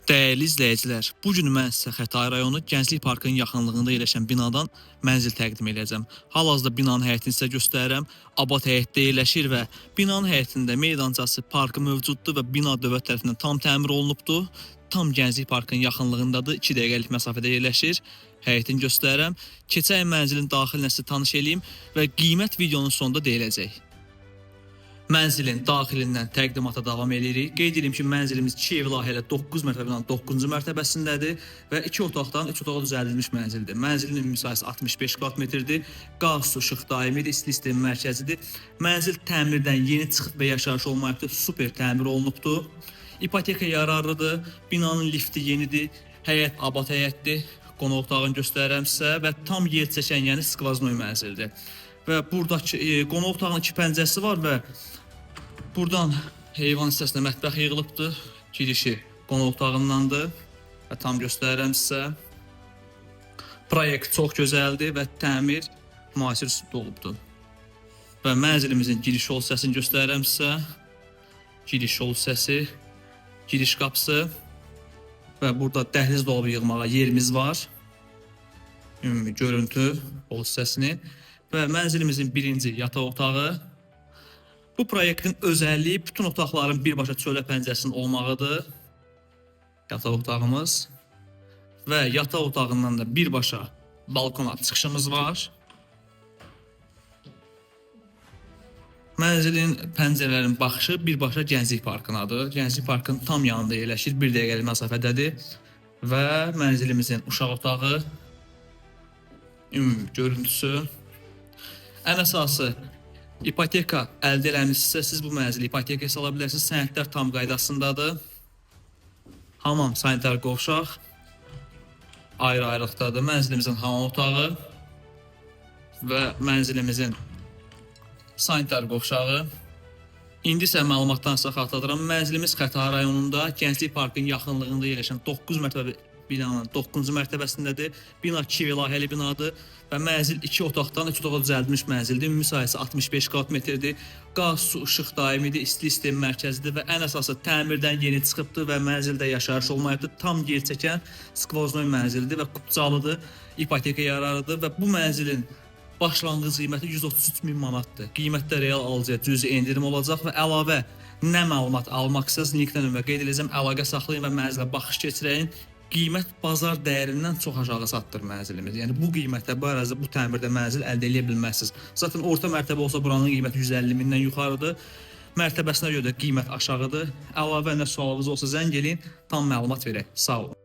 Dəyərli izləyicilər, bu gün mən sizə Xətai rayonu Gənclik Parkının yaxınlığında yerləşən binadan mənzil təqdim edəcəm. Hal-hazırda binanın həyətini sizə göstərirəm. Abad həyətdə yerləşir və binanın həyətində meydançası, parkı mövcuddur və bina dövlət tərəfindən tam təmir olunubdur. Tam Gənclik Parkının yaxınlığındadır. 2 dəqiqəlik məsafədə yerləşir. Həyətini göstərirəm. Keçək mənzilin daxilinə sizi tanış eləyim və qiymət videonun sonunda deyiləcək. Mənzilin daxilindən təqdimata davam edirik. Qeyd edirəm ki, mənzilimiz 2 ev layihə ilə 9 mərtəbə binanın 9-cu mərtəbəsindədir və 2 otaqdan 3 otağa düzəldilmiş mənzildir. Mənzilin ümumi sahəsi 65 kvadrat metrdir. Qaz, su, işıq daimidir, istilik sistemi mərkəzidir. Mənzil təmirdən yeni çıxıb və yaşayış olmayıbdır. Super təmir olunubdur. İpoteka yararlıdır. Binanın lifti yenidir. Həyət abad həyətdir. Qonaq otağını göstərirəm sizə və tam yer çəkən, yəni skvaznoy mənzildir. Və buradakı qonaq otağının iki pəncərəsi var və buradan heyvan hissəsinə mətbəx yığılıbdır. Girişi qonaq otağındandır. Və tam göstərirəm sizə. Proyekt çox gözəldir və təmir müasir üslubda olubdur. Və mənzilimizin giriş yol hissəsini göstərirəm sizə. Giriş yol hissəsi, giriş qapısı və burada dəhliz dolabı yığmağa yerimiz var. Ümumi görüntü yol hissəsinin və mənzilimizin birinci yataq otağı. Bu proyektin özəlliyi bütün otaqların birbaşa çölə pəncərəsinin olmağıdır. Yataq otağımız və yataq otağından da birbaşa balkona çıxışımız var. Mənzilin pəncərələrin baxışı birbaşa Gənclik Parkınadır. Gənclik Parkının tam yanında yerləşir, bir dəqiqəlik məsafədədir və mənzilimizin uşaq otağı ümumi görüntüsü. Ən əsası ipoteka əldə eləmisinizsə siz bu mənzili ipotekaya sala bilərsiniz. Sənədlər tam qaydasındadır. Hamam sanitar qovşaq ayrı-ayrılıqdadır. Mənzilimizin hamam otağı və mənzilimizin sanitar qovşağı. İndi isə məlumatdan sizə xatırladıram. Mənzilimiz Xətai rayonunda Gənclik Parkının yaxınlığında yerləşən 9 mərtəbə binanın 9-cu mərtəbəsindədir. Bina 2 layihəli binadır və mənzil 2 otaqdan 3 otağa düzəldilmiş mənzildir. Ümumi sahəsi 65 kvadrat metrdir. Qaz, su, işıq daimidir, istilik sistemi mərkəzidir və ən əsası təmirdən yeni çıxıbdır və mənzildə yaşayış olmayıbdır. Tam yer çəkən skvoznoy mənzildir və kupçalıdır, ipoteka yararlıdır və bu mənzilin başlanğıc qiyməti 133 min manatdır. Qiymətdə real alıcıya cüzi endirim olacaq və əlavə nə məlumat almaq istəsəniz linkdən nömrə qeyd edəcəm. Əlaqə saxlayın və mənzilə baxış keçirəyin. Qiymət bazar dəyərindən çox aşağı satdır mənzilimiz. Yəni bu qiymətə, bu ərazidə, bu təmirdə mənzil əldə edə bilməzsiniz. Zaten orta mərtəbə olsa buranın qiyməti 150 mindən yuxarıdır. Mərtəbəsinə görə də qiymət aşağıdır. Əlavə nə sualınız olsa zəng eləyin, tam məlumat verək. Sağ olun.